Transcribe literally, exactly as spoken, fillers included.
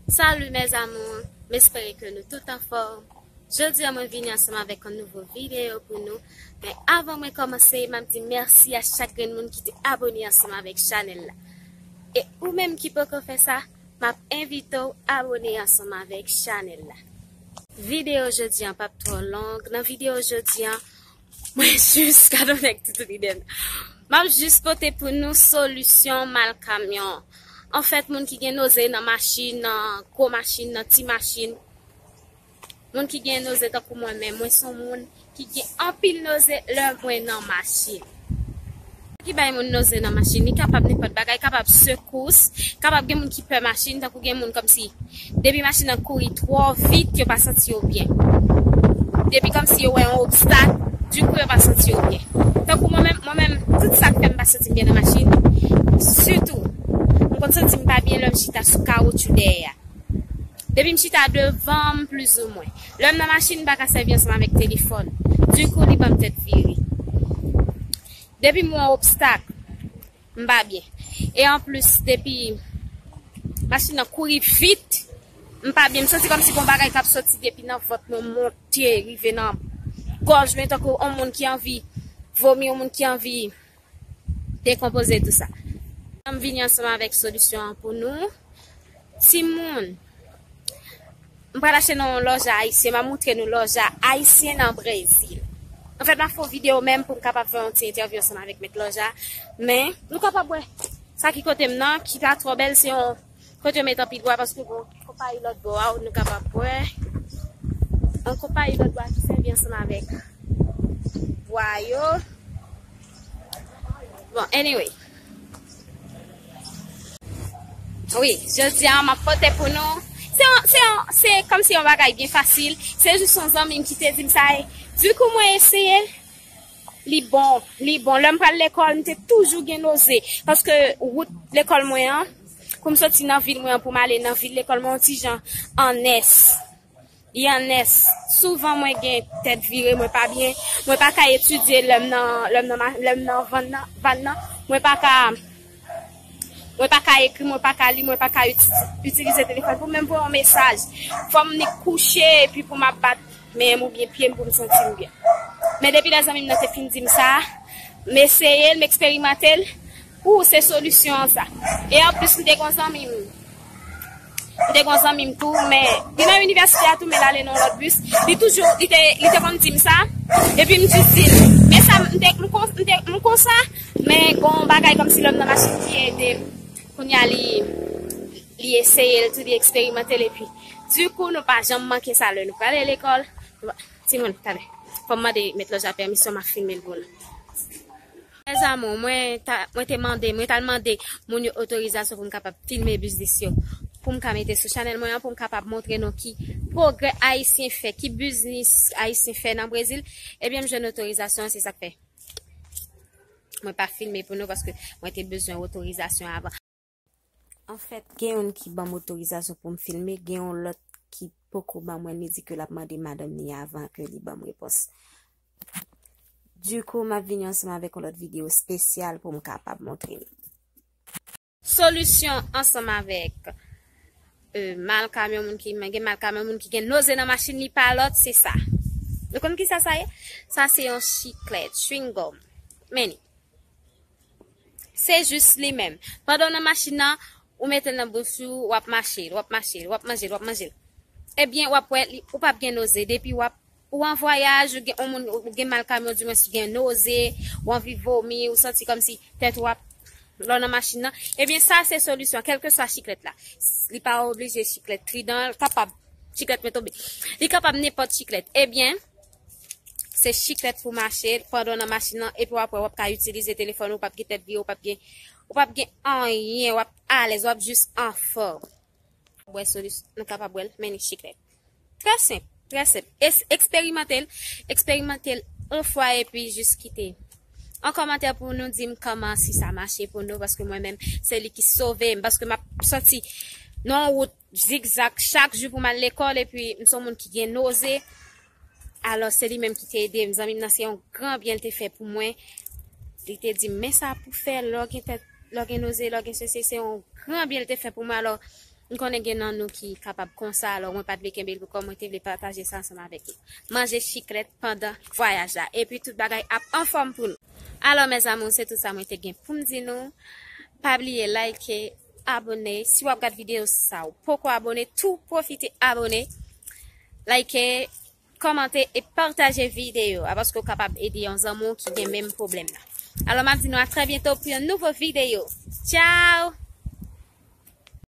Salut mes amours, m espere ke nou tout anfòm. Jodi a mwen vini ansanm avèk yon nouvo videyo pou nou. Men avan mwen kòmanse, m ap di mèsi a chak grenn moun ki te abone ansanm avèk chanèl la. E ou menm ki poko fè sa, m ap envite w abone ansanm avèk chanèl la. Videyo jodi an p ap twò long. Nan videyo jodi an, mwen jis, gade yon nèg toutou li dèyè m. M ap jis pote pou nou solisyon mal kamyon. Anfèt, moun ki gen noze nan machin, nan gwo machin, nan ti machin, moun ki gen noze tankou mwen menm, mwen se yon moun ki gen anpil noze lè mwen nan machin. Ki bay moun noze nan machin, li kapab nenpòt bagay, kapab sekous, kapab gen moun ki pè machin, tankou gen moun kòmsi depi machin nan kouri twò vit, yo pa santi yo byen. Depi kòmsi yo wè yon obstak, dikou yo pa santi yo byen. Tankou mwen menm, mwen menm, tout sa k fè m pa santi m byen nan machin, sitou, m konn santi m pa byen lè m chita sou kawotchou dèyè a. Depi m chita devan m, plizoumwen. Lè m nan machin, m pa ka sèvi ansanm avèk telefòn. Dikou, li ban m tèt vire. Depi m wè yon obstak, m pa byen. E anplis, depi machin nan kouri vit, m pa byen. M santi kòmsi gon bagay k ap soti depi nan vant mwen, monte, rive nan gòj mwen, tankou yon moun ki anvi vomi, yon moun ki anvi dekonpoze tou sa. M vini ansanm avèk solisyon an pou nou. Timoun, m pral achte nan yon lòja ayisyen, m ap moutre nou lòja ayisyen nan Brezil. Anfèt, m ap fè yon videyo menm pou m kapab fè yon ti entèvyou ansanm avèk mèt lòja. Men, nou kapab wè sa ki kote m nan, ki pa twò bèl, se yon kote yo met anpil bwa, paske bon, konpayi lòt bò a, nou kapab wè. Yon konpayi lòt bò a ki sèvi ansanm avèk bwa yo. Bon, anyway. Wi, jodi a, m ap pote pou nou. Se yon, se yon, se kòmsi yon bagay byen fasil. Se jis yon zanmi m ki te di m sa. E dikou, mwen eseye. Li bon, li bon. Lè m pral lekòl, m te toujou gen noze. Paske wout lekòl mwen an, pou m soti nan vil mwen an, pou m ale nan vil lekòl mwen, yon ti jan annès. Li annès. Souvan mwen gen tèt vire, mwen pa byen, mwen pa ka etidye lè m nan, lè m nan, ma- lè m nan van nan, van nan, mwen pa ka, mwen pa ka ekri, mwen pa ka li, mwen pa ka iti- itilize telefòn pou m menm voye yon mesaj. Fò m nik kouche epi pou m ap bat men m oubyen pye m pou m santi m byen. Men depi lè zanmi m nan te fin di m sa, m eseye l, m eksperimante l, ou se solisyon an sa. E anplis, m te gon zanmi m. M te gon zanmi m tou, men li nan inivèsite a tou, men l ale nan yon lòt bis. Li toujou, li te, li te konn di m sa. Epi m jis di l, men sa, m te, m kon- m te, m konsa, men gon bagay kòmsi lè m nan machin ki ede m. Kounye a li, li eseye l tou, li eksperimante l, epi dikou, nou pa janm manke sa lè nou prale lekòl. Timoun, talè. Fò m mande mèt lòj la pèmisyon, m ap filme l pou nou. Mes amours, mwen ta, mwen te mande, mwen t al mande moun yo otorizasyon pou m kapab filme biznis yo. Pou m ka mete sou chanèl mwen an, pou m kapab montre nou ki pwogrè ayisyen fè, ki biznis ayisyen fè nan Brezil. Ebyen, m jwenn otorizasyon, se sa k fè mwen pa filme pou nou, paske mwen te bezwen otorizasyon avan. Anfèt, gen youn ki ban m otorizasyon pou m filme, gen yon lòt ki poko ban mwen, li di ke l ap mande madanm li avan ke li ban m repons. Dikou, m ap vini ansanm avèk yon lòt videyo espesyal pou m kapab montre nou. Solisyon ansanm avèk, euh, mal kamyon, moun ki gen mal kamyon, moun ki gen noze nan machin, li pa lòt, se sa. Nou konn kisa sa ye? Sa se yon chiklèt, chewing gum. Men li. Se jis li menm. Pandan w nan machin nan, ou mete l nan bouch ou, w ap mache l, w ap mache l, w ap manje l, w ap manje l. Ebyen, w ap wè, li, ou p ap gen noze. Depi w ap, ou an vwayaj, ou gen, yon moun, ou gen mal kamyon, dimwens ou gen noze, ou anvi vomi, ou santi kòmsi tèt ou ap, lè w nan machin nan. Ebyen, sa se solisyon, kèlkeswa chiklèt la. Li pa oblije chiklèt Tridan, l kapab, chiklèt mwen tonbe. Li kapab nenpòt chiklèt. Ebyen, se chiklèt pou mache pandan w nan machin nan, epi w ap wè w ap ka itilize telefòn ou, w p ap gen tèt vire, w p ap gen, w p ap gen anyen, w ap alèz, w ap jis anfòm. Wè solis-, nou kapab wè l, men li chiklèt. Trè senp, trè senp. Es-, eksperimante l, eksperimante l yon fwa epi jis kite yon kòmantè pou nou di m kòman, si sa mache pou nou, paske mwen menm, se li ki sove m, paske m ap soti nan yon wout zigzag chak jou pou m al lekòl, epi m se yon moun ki gen noze. Alò, se li menm ki te ede m. Zanmi m nan, se yon gran byen l te fè pou mwen. Li te di m, men sa pou fè, lè w gen tèt, lè w gen noze, lè w gen sesi, se yon gran byen l te fè pou mwen. Alò, M konnen gen nan nou ki kapab konsa, alò mwen pa t vle kenbe l pou kò m, mwen te vle pataje sa ansanm avèk nou. Manje chiklèt pandan vwayaj la, epi tout bagay ap anfòm pou nou. Alò, mes amours, se tout sa mwen te gen pou m di nou. Pa bliye like, abone. Si w ap gad videyo sa, ou poko abone, tou pwofite abone. Like, kòmante e pataje videyo a, paske w kapab ede yon zanmi w ki gen menm pwoblèm nan. Alò, m ap di nou a trè byento pou yon nouvo videyo. Tchao!